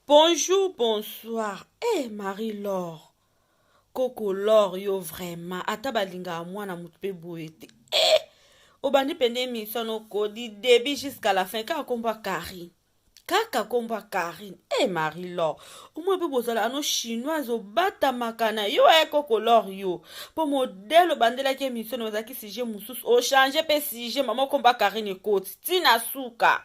Bonjour, bonsoir. Eh, Marie Laure. Koko Laure yo vraiment. Ata balingaka mwana moto mpe boye te. Eh, obandi pende émission noko du début jusqu'à la fin kaka kombo ya Karine. Kaka kombo ya Karine. Eh, Marie Laure. Omoi mpe bozalaka no chinoise obatamaka na yo eh, Koko Laure yo. Mpo modèle obandelaki émission na ozalaki sujet mosusu. Ochange mpe sujet mama kombo ya Karine ekoti. Tina suka.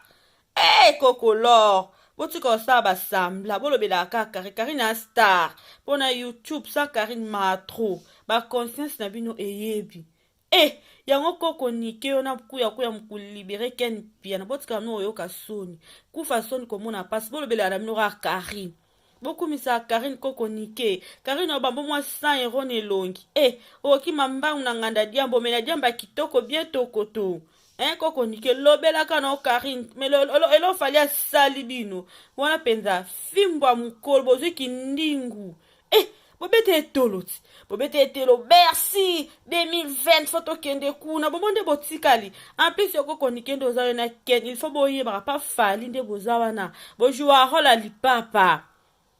Hey, Koko Laure botika kosala basambla bolobelaka kaka Karine. Karine ya star mpona YouTube sans Karine matro baconscience na bino eyebi e yango koko nike yo na kuya kuya mokulibere Ken Piana botika bino oyoka soni kufa soni komona mpasi bolobelaka na bino kaka Karine bokumisa Karine koko nike Karine oyo bambo mwa 100 euro na elongi e okima mbangu na nganda diambo omela diamba kitoko bien tokoto. Eh, koko nike lobelaka na Karine me elo Fally asali bino wana mpenza fimbo ya mokolo bozwi kindingu eh, bobete etolo ti bobete etelo Bercy 2020 fo tokende kuna bomo nde botikali. En plus yo koko nike nde oza wana Ken, il faut boyebaka pa Fally nde boza wana bojua role ya lipapa,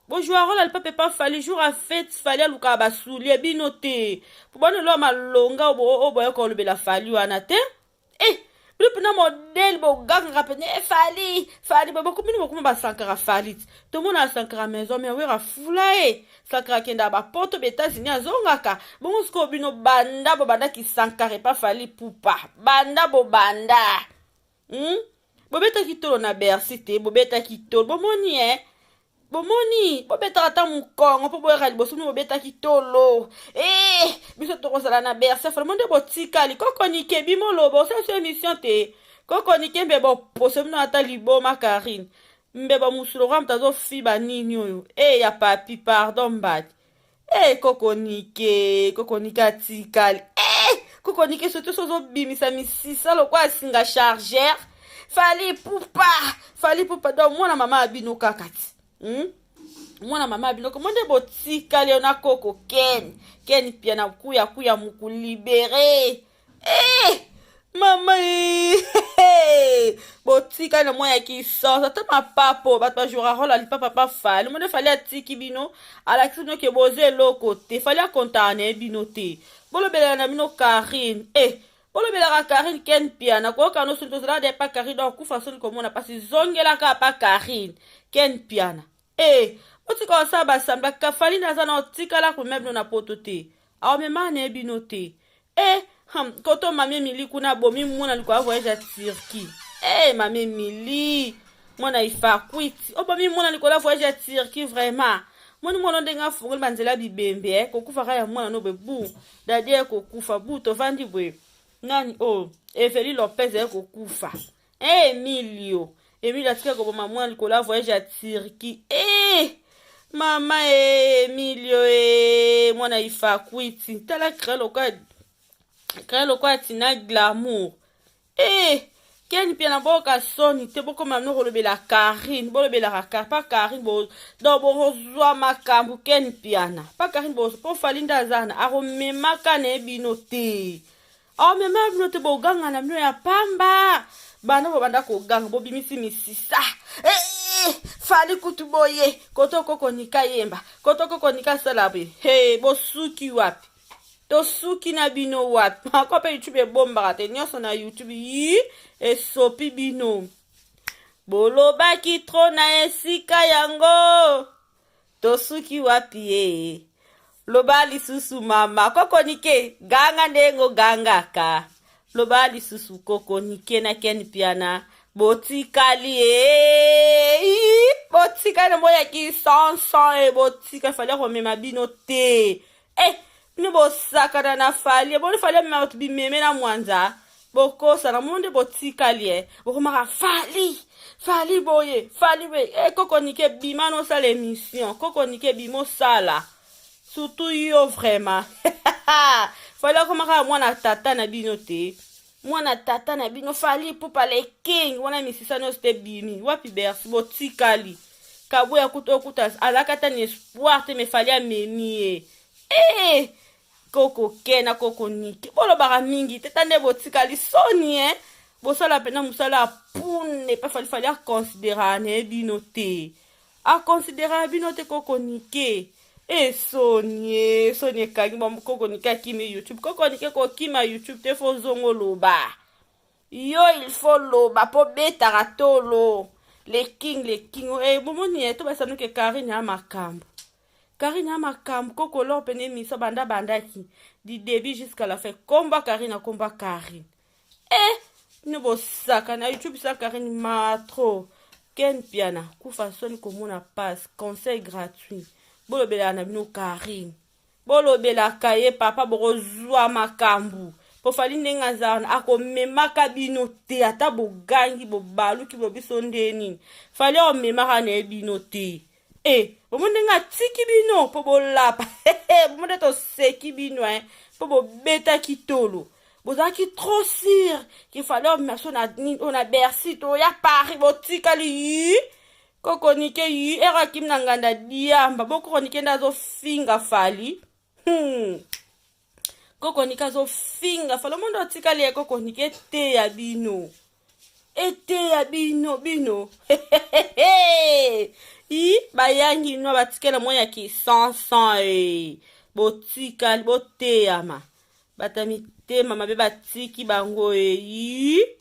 bojua role ya lipapa epa Fally. Jour ya fête Fally alukaka basoulier bino te po bana elo ya malonga oyo boyoka kolobela Fally wana te. Eh, bino mpena modele bogangaka pene e Fally Fally bino bokoma basankara Fally ti tomona asankara maison mais awera fula e Sankara akendaka bapoto ba États-Unis azongaka bongo. Sikoyo bino banda bobandaki Sankara epa Fally Pupa banda bobanda, Bobetaki tolo na Bercy te, bobetaki tolo bomoni e bomoni bobetaka ata mokongo mpo boyaka liboso. Bino bobetaki tolo e biso tokozala na Bercy Fally mo nde botikali. Koko nike bimo loba osala so émission te. Koko nike mbe boposo bino ata liboma. Karine mbe bamusolo kwa moto azofiba nini oyo e ya papi pardon mbati e koko nike koko nike atikali e koko nike surtout so ozobimisa misisa lokola singa chargeur. Fally Pupa, Fally Pupa donc mwana mama ya bino kaka ti, Mwana mama ya bino komo nde botikali yo na koko Ken Ken pia na kuya kuya mokulibere eh, mama e botikali na mwa ya kisoso ata mapapo bato bajouera role alipapa pa Fally mo nde Fally atiki bino alakisi bino ke boza eloko te. Fally akontaka na ye bino te. Bolobelaka na bino Karine eh, bolobelaka Karine Ken Piana koyoka no soni tozalaka de pa Karine donc kufa soni komona mpasi zongelaka pa Karine Ken Piana e botika kosala basambla. Fally nde aza na otikala komema bino na poto te, aomema na ye bino te e koto mami Emili kuna abomi mwana likolo ya voyage ya Turquie. E mami Emili mwana ifakwiti obomi mwana likolo ya voyage ya Turquie vraiment moni mwana ndenge afungoli banzela ya bibembe eh, kokufa kaka ya mwana no boye bu dadi ye kokufa bu tovandi boye nani oyo oh, Eveli Lopez ye kokufa e Emilio Emilio atika koboma mwana likolo ya voyage ya Turquie e mama e Emilio e mwana ifakwiti tala cre lokola cre lokola tina glamour e Ken mpe na boyoka soni te. Bokoma bino kolobela Karine, bolobelaka pa Karine bo, donc bokozwa makambo. Ken Piana pa Karine bo mpo Fally nde aza na akomemaka na ye bino te, akomema bino te. Boganga na bino ya pamba banda bobanda koganga bobimisi misisa eh, Fally kutu boye koto kokonika yemba koto kokonika asala boye he bosuki wapi? Tosuki na bino wapi? Ako mpe YouTube ebombaka te nyonso na YouTube yi esopi bino bolobaki trop na esika yango tosuki wapi ye loba lisusu mama kokonike ganga ndenge ogangaka loba lisusu kokonike na Ken Piana botikali e botikali moyaki sansan e botika Fally akomema bino te e bino bosakana na Fally boni Fally amema bato bimeme na mwanza bokosana mo nde botikali e bokomaka Fally Fally boye Fally boye e kokonike bima nosala émission kokonike bima osala surtout yo vraiment Fally akomaka mwana tata na bino te, mwana tata na bino Fally Pupa le king wana misisa nyonso te bimi wapi Bercy botikali kaboya kuta okuta azalaka ata na espoir te me Fally amemi ye e koko ke na koko nike bolobaka mingi te ta nde botikali soni e bosala mpena mosala ya pune mpe Fally Fally aconsidéraka na ye bino te. Aconsideraka bino te koko nike. E soni e soni ekangi ba koko nike akimi YouTube. Koko nike kokima YouTube te fo zongo loba. Yo il faut loba po betaka tolo. Le king le king. Eh bomoni eh to basanu ke Karine ya makambo. Karine ya makambo koko lor pene miso banda bandaki du début jusqu'à la fin. Komba Karine komba Karine. Eh bino bosaka na YouTube sa Karine ma trop. Ken Piana kufa soni komona passe conseil gratuit. Bolobelaka na bino Karine. Bolobelaka ye papa bokozwa makambu po fali ndenge aza wana akomemaka bino te ata bogangi bobaluki bo biso nde nini fali akomemaka na ye bino te e eh, bomoni ndenge atiki bino mpo bolapa bomoni nde toseki bino e mpo bobetaki tolo bozalaki trop sur ke fali omema biso na nini oyo na bercy toya paris botikali yi Koko nike yi era kim na nganda diamba bo koko nike nde azofinga fali Koko nike azofinga fali omondo atikali ye koko nike eteya bino eteya bino bino i bayangi nwa batikela mwa ya kisansan e botikali boteyama bata mitema mabe batiki bango e.